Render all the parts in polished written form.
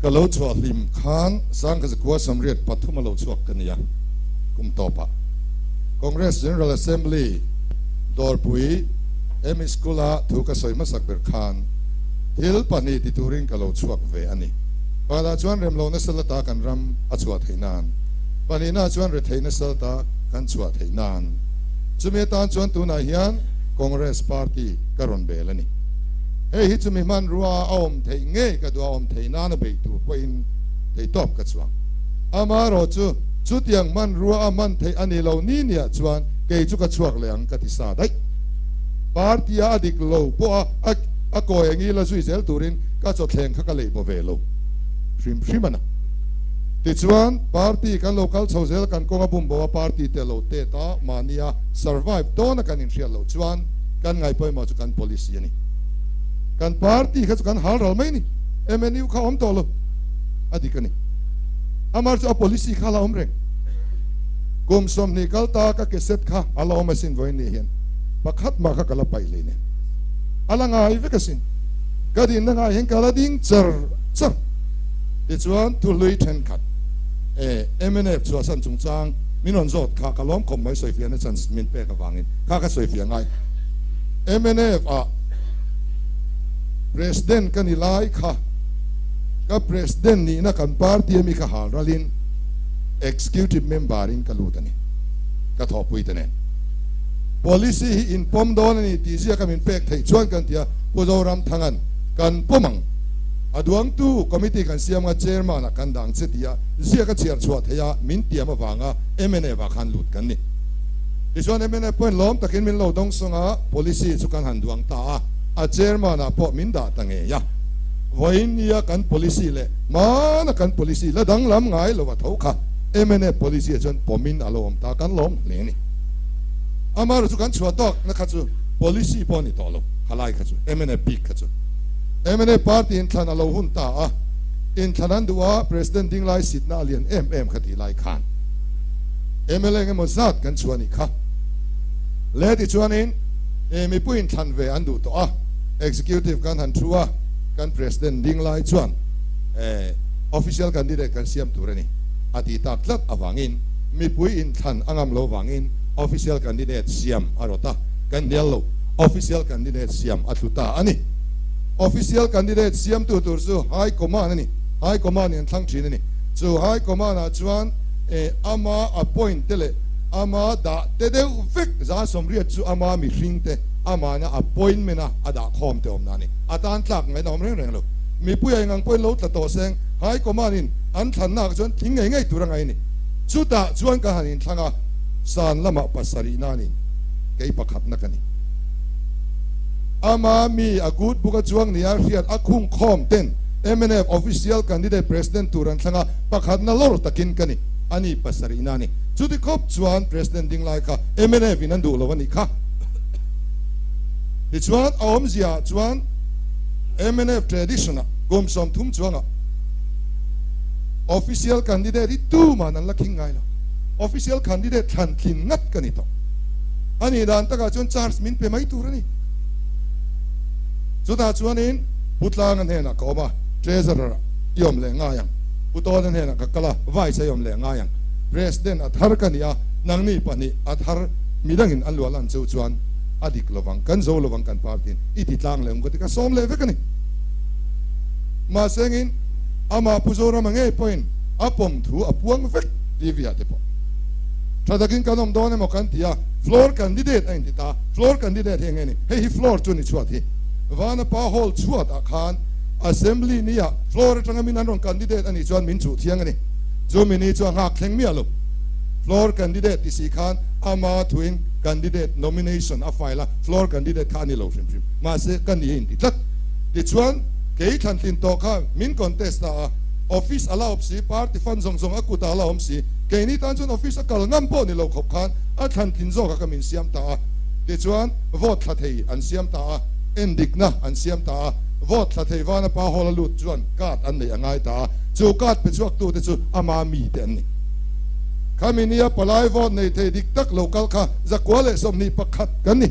Ka lo chhuah hlim khan Sangkazakua 83 a lo chhuak ka nia kum tawpah Congress General Assembly Dawrpui ME School-a thu ka sawi hmasak ber khan thil pahnih ti turin ka lo chhuak ve a ni. Pakhatah chuan remlohna salata kan ram a chhuah theih nan, pahnihnaah chuan retheihna salata kan chhuah theih nan. Chumi atan chuan tunah hian Congress Party ka rawn bel a ni. Hei hi chumi hmanrua a awm theih ngei ka duh a, awm theih nana bei tur pawhin theitawp ka chuang. Amaherawh chu chutiang hmanrua a hman theih a ni lo ni niah chuan kei chu ka chhuak leh ang ka ti sa daih. Party a a dik lo pawh a a kawi angi la zui zel turin ka chawthleng kha ka lei baw ve lo hrim hrim a na. Tichuan party kan lo kal chho zel kan kawng a bum bo a party te lo tet a mahni a survive dawn a kan inhriat loh chuan kan ngaihpawimawh chu kan policy a ni. Kan party kha chu kan hal ral mai ni. MNU kha awm tawh lo a dik a ni. Amar chu a policy kha la awm reng. Kum 20 kal ta ka cassette kha a la awm asin vawiin ni hian pakhat mah kha ka la paih hlei nen. A la ngai vek asin. Ka dinna ngai hian ka la ding char char. Tichuan thuhlui thenkhat e mnf chhuahsan chungchang min rawn zawt kha ka lawm khawp mai sawifiahna chance min pek avangin kha ka sawifiah ngai. Mnf ah President ka ni lai kha ka President nihna kan party ami kha hal ralin Executive Member in ka lut a ni. Ka thawhpui te nen. Policy hi in pawm dawn a ni tih ziaka min pek theih chuan kan ti a, Pu Zoramthanga'n kan pawm ang. A duangtu Committee kan siam nga Chairman ah kan dang che tia ziaka chhiar chhuah theih a min tiam avanga mnf ah khan lut kan ni. Tichuan mnf pawhin lawm takin min lo dawng sawng a, Policy chu kan han duang ta a, a Chairman ah pawh min dah ta ngei a. Vawiin nia kan Policy leh hmana kan Policy la danglam ngai lo a tho kha mnf Policy ah chuan pawmin a lo awm ta kan lawm hle a ni. Amaherawhchu chu kan chhuah tawk na kha chu Policy pawh a ni tawh lo, khalai kha chu mnf bik kha chu. Mnf Party in thlan a lo hun ta a, inthlan an duh a, President ding lai sitna a lian em em kha tih lai khan mla engemaw zat kan chhuah a nih kha. Le tichuanin mipui inthlan ve an duh tawh a, Executive kan han thu a, kan President ding lai chuan Official Candidate kan siam tur a ni a ti tak tlat avangin mipui inthlan a ngam lo vangin Official Candidate siam a rawt a, kan hnial lo, Official Candidate siam a tlu ta a ni. Official Candidate siamtu tur chu High Command a ni, High Command in an thlang thin a ni. Chu High Command ah chuan ama appoint te leh ama dah te deuh vek 180 chu ama mihring te amahna appointment a a dah khawm te awmna a ni. A tan tlak ngaihna awm reng reng lo. Mipui a engang pawhin lo tla tawh seng High Command in an thlanna ah chuan thing ngei ngei tur a ngai a ni. Chutah chuan ka han inthlang a, san lamah pasarihna a ni, kei pakhatna ka ni. Ama mi a good book a chuang nia hriat a khung khawm ten mnf official candidate president tur an thlang a, pakhatna lawr takin ka ni, a ni pasarihna a ni. Chuti khawp chuan president ding lai kha mnf in an duh lo a nih kha. Tichuan a awmzia ah chuan mnf tradition ah kum 30 chuangah official candidate hi tuman an la khing ngai lo. Official candidate thlan tlin ngat ka ni tawh. A nih dan takah chuan charge min pe mai tur a ni. Chutah chuanin Pu Tlanga hnenah ka awm a, Treasurer ah i awm leh ngai ang. Pu Tawna hnenah ka kal a, Vice ah i awm leh ngai ang. President a thar ka ni a, nangni pahnih a thar midangin an luah lan cheu chuan a dik lovang, kan zo lovang kan party in i ti tlang leh ang ka ti ka sawm leh vek a ni. Mahse engin amah Pu Zorama ngei pawhin a pawm thu a puang vek TV ah te pawh. Tha takin kan awm dawn emaw kan ti a, floor candidate a inti ta, floor candidate hi enge ni? Hei hi floor chu ni chhuat hi. Vanapa hall chhuat ah khan assembly ni ah floor atanga min an rawn candidate a nih chuan min chuh thiang a ni. Chu mini chu a nghak thleng miah lo. Floor candidate ti si khan ama thuin candidate nomination a file a, floor candidate kha a ni lo hrim hrim. Mahse ka ni a inti tlat. Tichuan kei thlantlin tawh kha min contest ta a, office a la awm si, party fund zawng zawng a kutah a la awm si, keini tan chuan office a kal ngam pawh ni lo khawp khan a thlantlin zawkah ka min siam ta a. Tichuan vote thla thei an siam ta a, endikna an siam ta a, vote thla thei vana pa hall a lut chuan card an neih a ngai ta a, chu card pe chhuaktute chu ama mite an ni. Khami nia palai vote nei thei dik tak lo kal kha 121 kan ni.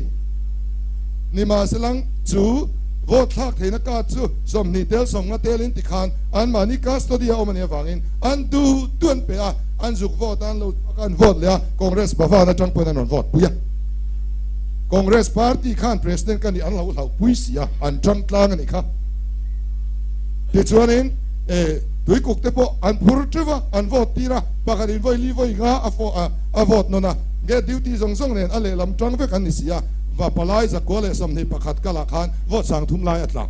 Nimahselang chu Vote thlak theihna card chu 20 tel 50 telin tikhan anmahni custody a awm a nih avangin an duh duh an pe a, an zuk vote a, an lo chhuak a, an vote leh a, Congress Bhavan atang pawhin an rawn vote pui a. Congress party khan President ka nih an lo hlauh pui si a, an tang tlang a nih kha. Tichuanin eh tuikuk te pawh an phur teuh a, an vote tir a, pakhat in vawi li vawi nga a vote nawn a, gate duty zawng zawng nen a lehlam tang vek an ni si a. Va palai 121 kalah khan vote 3000 lai a tla.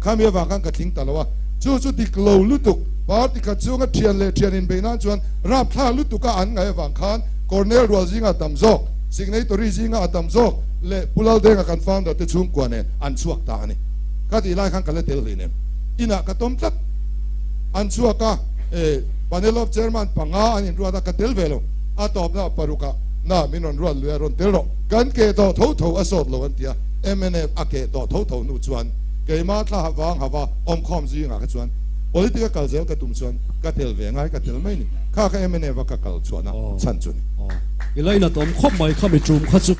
Khami avang khan ka tling ta lo a. Chu chu dik lo lutuk. Party khat chunga thian leh thian inbeih nan chuan rapthlak lutuk a an ngaih avang khan Colonel Rual zinga a tam zawk, Signatory zinga a tam zawk leh Pu Laldenga kan founder te chhungkua nen an chhuak ta a ni. Ka tih lai khan ka la tel hlei nem. Inah ka tawm tlat. An chhuak a, e, Panel of Chairman panga an inruat a, ka tel ve lo. A tawpna parukah na min rawn ruat lui a, rawn tel rawh. Kan keh tawh tho tho a sawt lo an ti a, mnf a keh tawh tho tho hnu chuan keimah thla vang hava awmkhawm zingah kha chuan politic a kal zel ka tum chuan ka tel ve ngai ka tel mai ni. Kha kha mnf a ka kal chhuahna chhan chu ni. I lainat awm khawp mai kha mi tum kha chu.